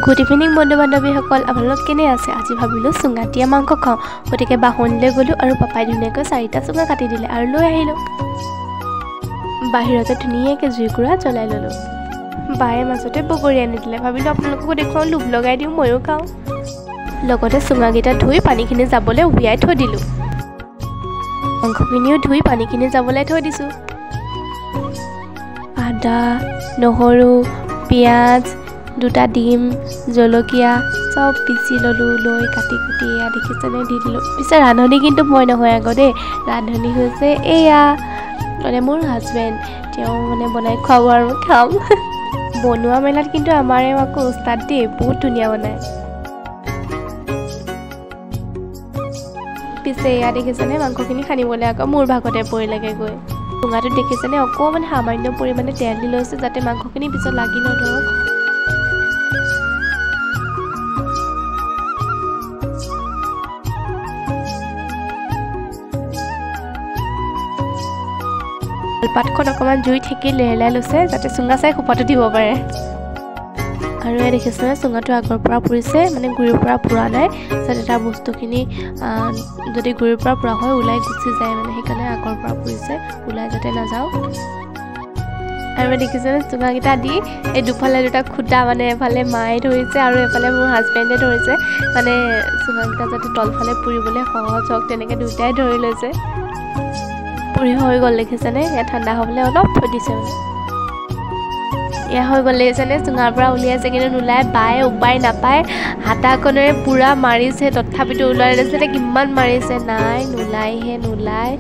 Good evening বন্ধু বান্ধৱীসকল, আপোনালোক কেনে আছে? আজি ভাবিলোঁ চুঙাত দিয়া মাংস খাওঁ, গতিকে বাহনিলৈ গ'লোঁ আৰু পাপাই ধুনীয়াকৈ চাৰিটা চুঙা কাটি দিলে আৰু লৈ আহিলোঁ। বাহিৰতে ধুনীয়াকৈ জুইকুৰা জ্বলাই ল'লোঁ। বায়ে মাজতে বগৰী আনি দিলে, ভাবিলোঁ আপোনালোককো দেখুৱাওঁ, লোভ লগাই দিওঁ, ময়ো খাওঁ। লগতে চুঙাকেইটা ধুই পানীখিনি যাবলৈ উলিয়াই থৈ দিলোঁ। মাংসখিনিও ধুই পানীখিনি যাবলৈ থৈ দিছোঁ। আদা, নহৰু, পিঁয়াজ, দুটা ডিম, জলকীয়া চব পিচি ল'লোঁ, লৈ কাটি কুটি এয়া দেখিছেনে দি দিলোঁ। পিছে ৰান্ধনি কিন্তু মই নহয় আকৌ দেই, ৰান্ধনি হৈছে এয়া মানে মোৰ হাজবেণ্ড, তেওঁ মানে বনাই খুৱাব আৰু খাম। বনোৱা মেলাত কিন্তু আমাৰ এওঁ আকৌ উস্তাদ দেই, বহুত ধুনীয়া বনায়। পিছে এয়া দেখিছেনে মাংসখিনি সানিবলৈ আকৌ মোৰ ভাগতে পৰিলেগৈ গৈ। চুঙাটোত দেখিছেনে অকণমান সামান্য পৰিমাণে তেল দি লৈছোঁ, যাতে মাংসখিনি পিছত লাগি নধৰক। কলপাতখন অকণমান জুই ঠেকি লেৰেলাই লৈছে, যাতে চুঙা চাই সোপাটো দিব পাৰে। আৰু এয়া দেখিছেনে চুঙাটো আগৰ পৰা পুৰিছে, মানে গুৰিৰ পৰা পুৰা নাই, যাতে তাৰ বস্তুখিনি যদি গুৰিৰ পৰা পুৰা হয় ওলাই গুচি যায়, মানে সেইকাৰণে আগৰ পৰা পুৰিছে, ওলাই যাতে নাযাওক। আৰু দেখিছেনে চুঙাকেইটা দি এই দুফালে দুটা খুটা, মানে এফালে মায়ে ধৰিছে আৰু এফালে মোৰ হাজবেণ্ডে ধৰিছে, মানে চুঙাকেইটা যাতে তলফালে পুৰিবলৈ সহজ হওক তেনেকৈ দুয়োটাই ধৰি লৈছে। পুৰি হৈ গ'ল দেখিছেনে, এয়া ঠাণ্ডা হ'বলৈ অলপ থৈ দিছে। মানে এয়া হৈ গ'ল দেখিছেনে, চুঙাৰ পৰা উলিয়াইছে কিন্তু নোলায়। বায়ে উপায় নাপায় হাতাখনেৰে পূৰা মাৰিছে, তথাপিতো ওলোৱা নাছিলে। কিমান মাৰিছে, নাই নোলায়হে নোলায়।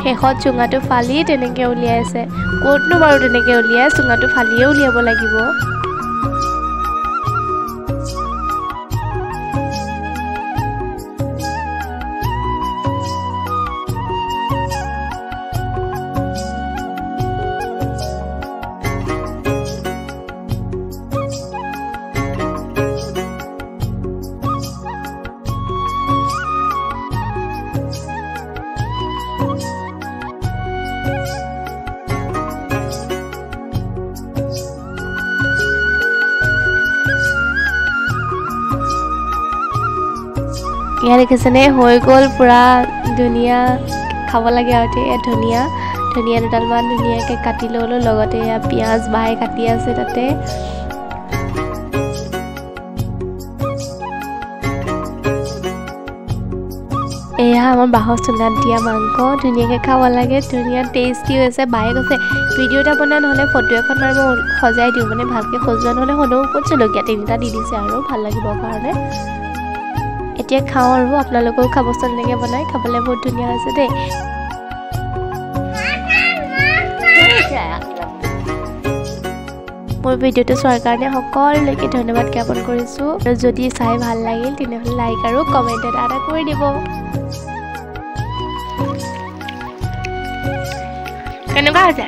শেষত চুঙাটো ফালি তেনেকৈ উলিয়াইছে। ক'তনো বাৰু তেনেকৈ উলিয়াই, চুঙাটো ফালিয়ে উলিয়াব লাগিব। এয়া দেখিছেনে হৈ গ'ল পূৰা ধুনীয়া, খাব লাগে আৰু। এতিয়া ধনিয়া ধনিয়া দুডালমান ধুনীয়াকৈ কাটি ল'লোঁ, লগতে এয়া পিঁয়াজ বায়ে কাটি আছে তাতে। এয়া আমাৰ বাঁহৰ চুঙাত দিয়া মাংস, ধুনীয়াকৈ খাব লাগে, ধুনীয়া টেষ্টি হৈছে। বায়ে কৈছে ভিডিঅ' এটা বনা, নহ'লে ফটো এখন মাৰি মই সজাই দিওঁ, মানে ভালকৈ সজোৱা নহ'লে হ'লেও ওপৰত জলকীয়া তিনিটা দি দিছে আৰু ভাল লাগিবৰ কাৰণে। এতিয়া খাওঁ আৰু আপোনালোকেও খাবচোন এনেকৈ বনাই, খাবলৈ বহুত ধুনীয়া হৈছে দেই। মোৰ ভিডিঅ'টো চোৱাৰ কাৰণে সকলোলৈকে ধন্যবাদ জ্ঞাপন কৰিছোঁ। আৰু যদি চাই ভাল লাগিল তেনেহ'লে লাইক আৰু কমেণ্ট এটা এটা কৰি দিব। কেনেকুৱা হৈছে?